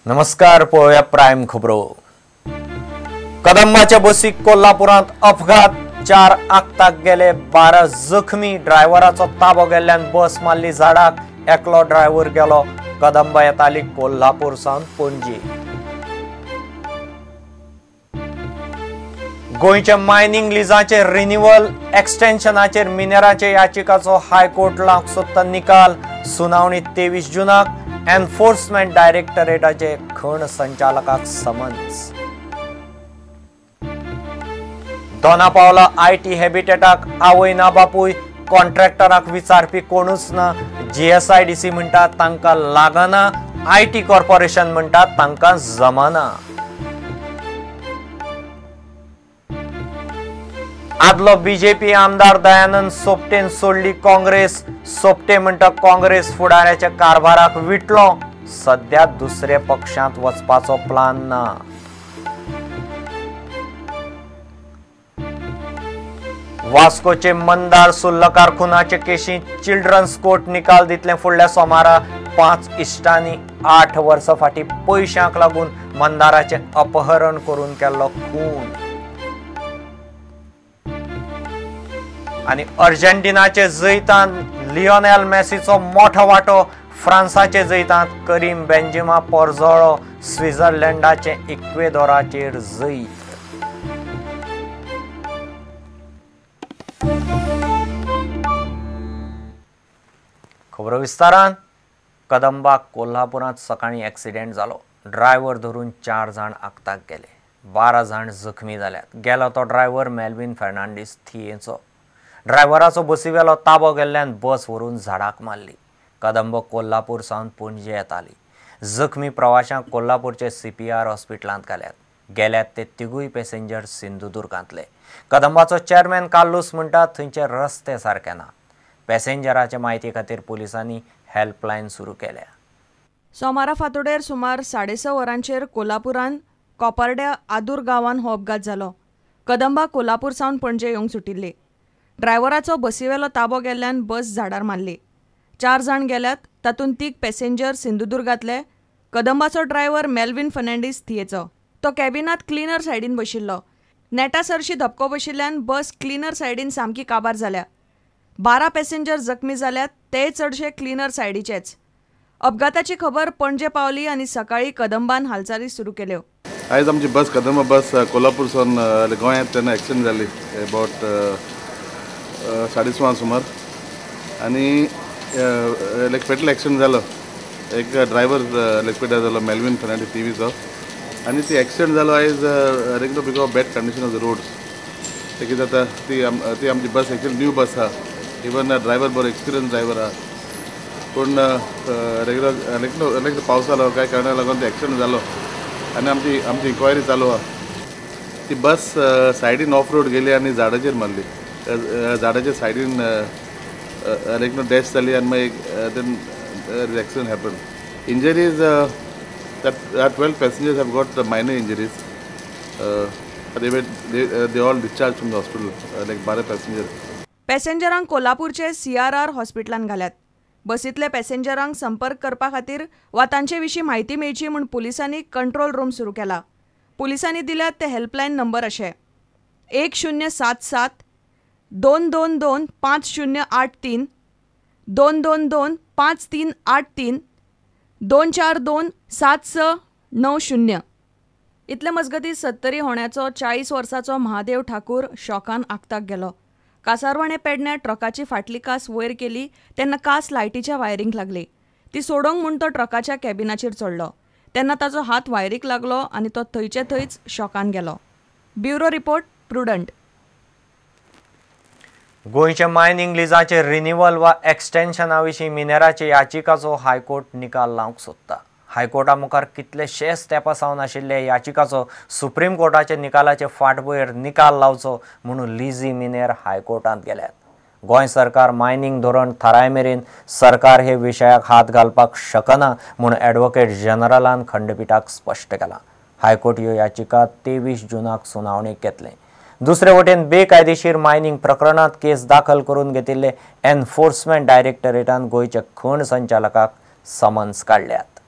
नमस्कार, पळोवया प्रायम खबरो. कदंबाच्या बसीक कोल्हापुरांत अपघात, 4 आक्ताक गेले, 12 जखमी. ड्रायव्हराचो ताबो गेल्ल्यान बस मारली झाडाक, एकलो ड्रायव्हर गेलो. कदंबा येताली कोल्हापूर सावन पणजी. गोंयच्या मायनिंग लिजाचे रिन्युअल एक्सटेन्शनाचेर मिनेराचे याचिकाचो हायकोर्ट लावंक सोदता निकाल. सुनावणी 23 जूनाक. एन्फोर्समेंट डायरेक्टरेटाचे खण संचालकाक समन्स. दोना पावला IT हॅबिटेटाक आवय ना बापूय, कॉन्ट्रॅक्टराक विचारपी कोणूच ना. जीएसआयडीसी म्हणटा तांकां लागना, IT corporation म्हणटा तांकां जमाना. आदलो बीजेपी आमदार दयानंद सोपटेन सोडली काँग्रेस. सोपटे म्हणटा काँग्रेस फुडाऱ्याच्या कारभाराक विटलो, सध्या दुसऱ्या पक्षांत वचपाचो प्लान ना. वास्कोचे मंदार सुर्लकार खुनाचे केशींत चिल्ड्रन्स कोर्ट निकाल दितले फुडल्या सोमारा. 5 इश्टांनी 8 वर्सां फाटीं पयशांक लागून मंदाराचें अपहरण करून केल्लो खून. आनी अर्जेंटिनाचे जैतांत लियोनेल मेसीचो मोठो वांटो. फ्रांसाचे जैतांत करीम बेंजिमा पोरजळो. स्वित्झर्लंडाचे इक्वेदोराचेर जैत. खबरो विस्तारान. कदंबा कोल्हापुरांत सकाळीं एक्सिडेंट जालो. ड्रायव्हर धरून 4 जाण आक्ताक गेले, 12 जाण जखमी जाल्यात. गेलो तो ड्रायव्हर मेल्विन फर्नांडीस थियेचो. ड्रायव्हराचो बसीवेलो ताबो गेल्ल्यान बस व्हरून झाडाक मारली. कदंब कोल्हापूर सावन पणजे येताली. जखमी प्रवाशांक कोल्हापूरचे सीपीआर हॉस्पिटलांत घाल्यात. गेल्यात ते तिगूय पॅसेंजर सिंधुदुर्गांतले. कदंबाचो चेअरमॅन कार्लूस म्हणटा थंयचे रस्ते सारके ना. पॅसेंजराचे म्हायती खातीर पुलिसांनी हेल्पलायन सुरू केल्या. सोमारा फांतोडेर सुमार 6:30 वरांचेर कोल्हापुरान कोपार्ड्या आदूर गांवान हो अपघात जालो. कदंबा कोल्हापूर सावन पणजे येवंक सुटिल्ली. ड्रायव्हराचो बसीवेलो ताबो गेल्ल्यान बस झाडार मारली. 4 जाण गेल्यात, तातूंत 3 पॅसेंजर सिंधुदुर्गांतले. कदंबाचो ड्रायव्हर मेल्विन फर्नांडीस थियेचो. तो कॅबिनांत क्लिनर सायडीन बशिल्लो. नेटा सरशी धपको बशिल्ल्यान बस क्लिनर सायडीन सामकी काबार जाल्या. 12 पॅसेंजर जखमी जाल्यात, ते चडशे क्लिनर सायडीचेच. अपघाताची खबर पणजे पावली आनी सकाळीं कदंबान हालचाली सुरू केल्यो. आयज आमची बस कदंबा बस कोल्हापूर सावन गोंयांत तेन्ना एक्सिडंट जाली अबावट 6:30 सुमार. आनी लायक फेटल एक्सिडंट जालो. एक ड्रायव्हर लायक जालो मेल्विन फर्नांडीस टीवीचो. आनी ती एक्सिडंट जालो आयज like because of bad condition of the roads. ते कितें जाता ती आमची बस एक्चुअली न्यू बस आहा. इवन ड्रायव्हर बरो एक्सपिरियन्स ड्रायव्हर आहा, पूण रेगुलर लायक लायक पावस जालो कांय कारणाक लागून ते एक्सिडंट जालो. आनी आमची आमची इन्क्वायरी चालू आहा. ती बस सायडीन ऑफ रोड गेली आनी झाडाचेर मारली. झाडाच्या सायडीन लायक नो डॅश जाली आनी मागीर then accident happen. Injuries 12 passengers have got minor injuries. They all discharge from the hospital like 12 passenger. पॅसेंजरांक कोल्हापूरचे सीआरआर हॉस्पिटलांत घाल्यात. बसींतले पॅसेंजरांक संपर्क करपा खातीर वा तांचे विशीं म्हायती मेळची म्हूण पुलिसांनी कंट्रोल रूम सुरू केला. पुलिसांनी दिल्यात ते हेल्पलायन नंबर अशे 1077 222 5083 222 5383 242 7690. इतले मजगतीं सत्तरी होण्याचो 40 वर्सांचो महादेव ठाकूर शॉकान आक्ताक गेलो. कासारवाणे पेडण्या ट्रकाची फाटली कास वयर केली तेन्ना कास लायटीच्या वायरींक लागली. ती सोडोवंक म्हूण तो ट्रकाच्या कॅबिनाचेर चडलो तेन्ना ताचो हात वायरीक लागलो आनी तो थंयचे थंयच शॉकान गेलो. Bureau report, Prudent. गोंयच्या मायनिंग लिजाचे रिन्युअल वा एक्सटेन्शना विशीं मिनेराचे याचिकाचो हायकोर्ट निकाल लावंक सोदता. हायकोर्टा मुखार कितलेशेच तेंपा सावन आशिल्ले याचिकाचो सुप्रीम कोर्टाच्या निकालाचे फाटभुंयेर निकाल लावचो म्हणून लिजी मिनेर हायकोर्टांत गेल्यात. गोंय सरकार मायनिंग धोरण थाराय मेरेन सरकार हे विशयाक हात घालपाक शकना म्हूण ॲडव्होकेट जनरलान खंडपिठाक स्पश्ट केलां. हायकोर्ट ह्यो याचिका 23 जूनाक सुनावणेक घेतले. दुसरे वटेन बेकायदेशीर मायनिंग प्रकरणात केस दाखल करून घेतिल्ले एन्फोर्समेंट डायरेक्टरेटान गोंयच्या खण संचालकाक समन्स काडल्यात.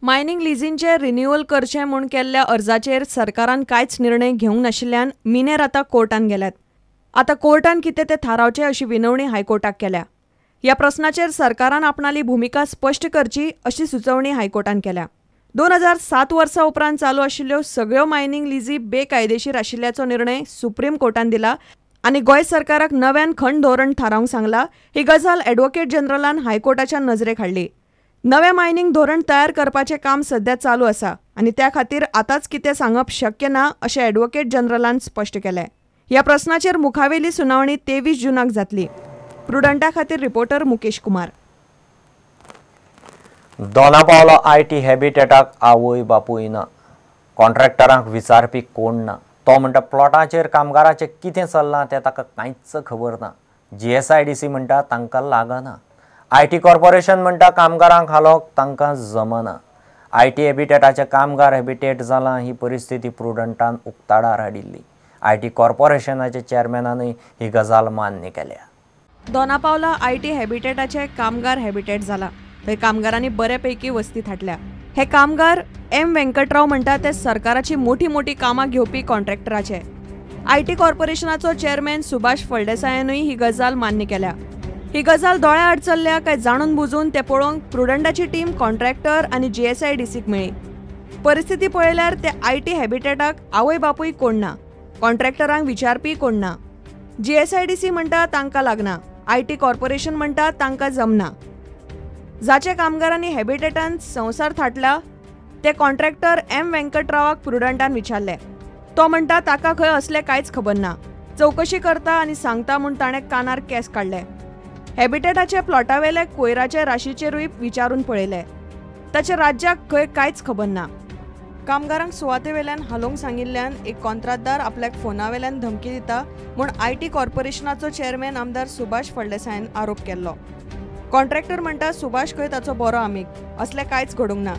मायनिंग लिजींचे रिन्युअल करचें म्हूण केल्ल्या अर्जाचेर सरकारान कांयच निर्णय घेवंक नाशिल्ल्यान मिनेर आतां कोर्टान गेल्यात. आतां कोर्टान कितें तें थारावचें अशी विनवणी हायकोर्टाक केल्या. ह्या प्रस्नाचेर सरकारान आपणाली भुमिका स्पश्ट करची अशी सुचोवणी हायकोर्टान केल्या. 2007 वर्सा उपरांत चालू आशिल्ल्यो सगळ्यो मायनिंग लिजी बेकायदेशीर आशिल्ल्याचो निर्णय सुप्रीम कोर्टान दिला आनी गोंय सरकाराक नव्यान खण धोरण थारावंक सांगला. ही गजाल ॲडव्होकेट जनरलान हायकोर्टाच्या नजरेक हाडली. नवें मायनिंग धोरण तयार करपाचें काम सध्या चालू आसा आनी त्या खातीर आतांच कितें सांगप शक्य ना अशें ॲडव्होकेट जनरलान स्पश्ट केलें. ह्या प्रस्नाचेर मुखावेली सुनावणी 23 जूनाक जातली. प्रुडंटा खातीर reporter Mukesh Kumar. Dona Paula IT हॅबिटेटाक आवय बापूय ना, कॉन्ट्रॅक्टरांक विचारपी कोण ना. तो म्हणटा प्लॉटाचेर कामगाराचें कितें चल्लां तें ताका कांयच खबर ना. GSIDC म्हणटा तांकां लागना. IT corporation म्हणटा कामगारांक हालोवंक तांकां जमना. IT हॅबिटेटाचे कामगार हॅबिटेट जालां ही परिस्थिती प्रुडंटान उक्ताडार हाडिल्ली. IT कॉर्पोरेशनाचे चेअरमॅनानूय ही गजाल मान्य केल्या. दोनापावला IT हॅबिटेटाचे कामगार हॅबिटेट जाला. थंय कामगारांनी बऱ्यापैकी वस्ती थाटल्या. हे कामगार एम व्यंकटराव म्हणटा ते सरकाराची मोठी मोठी कामां घेवपी कॉन्ट्रॅक्टराचे. IT कॉर्पोरेशनाचो चेअरमॅन सुभाष फळदेसायानूय ही गजाल मान्य केल्या. ही गजाल दोळ्या आड चल्ल्या काय जाणून बुजून ते पळोवंक प्रुडंटाची टीम कॉन्ट्रॅक्टर आनी GSIDCक मेळ्ळी. परिस्थिती पळयल्यार ते IT हॅबिटेटाक आवय बापूय कोण ना, कॉन्ट्रॅक्टरांक विचारपी कोण ना. GSIDC म्हणटा तांकां लागना, IT corporation म्हणटा तांकां जमना. जाचे कामगारांनी हॅबिटेटान संवसार थाटला ते कॉन्ट्रॅक्टर एम व्यंकटरावाक प्रुडंटान विचारले. तो म्हणटा ताका खंय असलें कांयच खबर ना, चवकशी करता आनी सांगता म्हूण ताणें कानार केंस काडले. हॅबिटेटाचे प्लॉटावेले कोयराचे राशीचेरूय विचारून पळयले. ताचे राज्याक खंय कांयच खबर ना. कामगारांक सुवातेवेल्यान हालोवंक सांगिल्ल्यान एक कॉन्त्रातदार आपल्याक फोनावेल्यान धमकी दिता म्हूण IT कॉर्पोरेशनाचो चेअरमॅन आमदार सुभाष फळदेसायान आरोप केल्लो. कॉन्ट्रॅक्टर म्हणटा सुभाष खंय ताचो बरो आमीग, असलें कांयच घडूंक ना,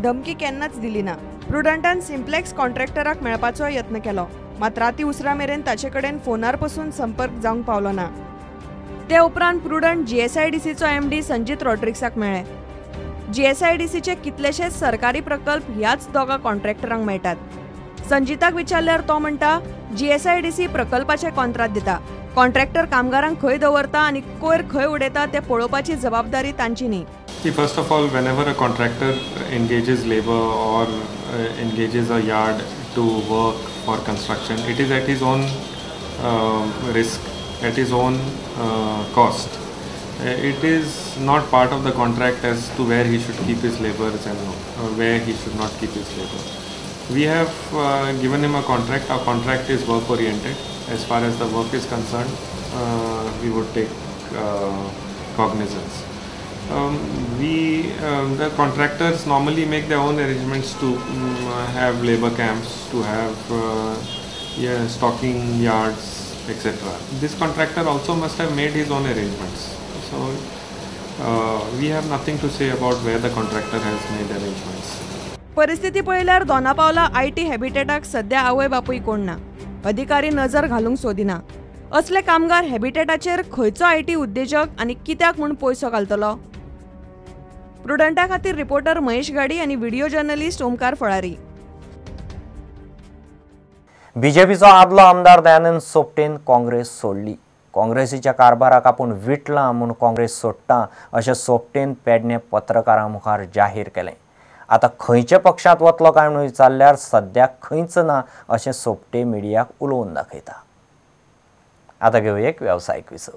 धमकी केन्नाच दिली ना. प्रुडंटान सिम्प्लेक्स कॉन्ट्रॅक्टराक मेळपाचो यत्न केलो, मात राती उसरां मेरेन ताचे कडेन फोनार पसून संपर्क जावंक पावलो ना. ते उपरांत प्रुडंट GSIDCचो MD Sanjeet रॉड्रिक्साक मेळ्ळे. GSIDCचे कितलेशेच सरकारी प्रकल्प ह्याच दोगा कॉन्ट्रॅक्टरांक मेळटात. संजीताक विचारल्यार तो म्हणटा GSIDC प्रकल्पाचे कॉन्त्रात दिता, कॉन्ट्रॅक्टर कामगारांक खंय दवरता आनी कोयर खंय उडयता ते पळोवपाची जबाबदारी तांची न्ही. See, first of all, whenever a contractor engages labor or engages a yard to work for construction, it is at his own risk, at his own cost. It is not part of the contract as to where he should keep his laborers and where he should not keep his labor. We have given him a contract. Our contract is work oriented. As far as the work is concerned, we would take cognizance. The contractors normally make their own arrangements to have labor camps, to have stocking yards, etc. This contractor also must have made his own arrangements. So we have nothing to say about where the contractor has made arrangements. परिस्थिती पळयल्यार Dona Paula IT हॅबिटेटाक सध्या आवय बापूय कोण ना, अधिकारी नजर घालूंक सोदिना. असले कामगार हॅबिटेटाचेर खंयचो IT उद्देजक आनी कित्याक म्हूण पयसो घालतलो? प्रुडंटा खातीर रिपोर्टर महेश गाडी आनी व्हिडिओ जर्नलिस्ट ओमकार फळारी. बीजेपीचो आदलो आमदार दयानंद सोपटेन काँग्रेस सोडली. काँग्रेसीच्या कारभाराक आपूण विटलां म्हूण काँग्रेस सोडटा अशें सोपटेन पेडणे पत्रकारां मुखार जाहीर केलें. आतां खंयच्या पक्षांत वतलो काय म्हणून विचारल्यार सद्याक खंयच ना अशें सोपटे मिडियाक उलोवन दाखयता. आतां घेवया एक वेवसायीक विसव.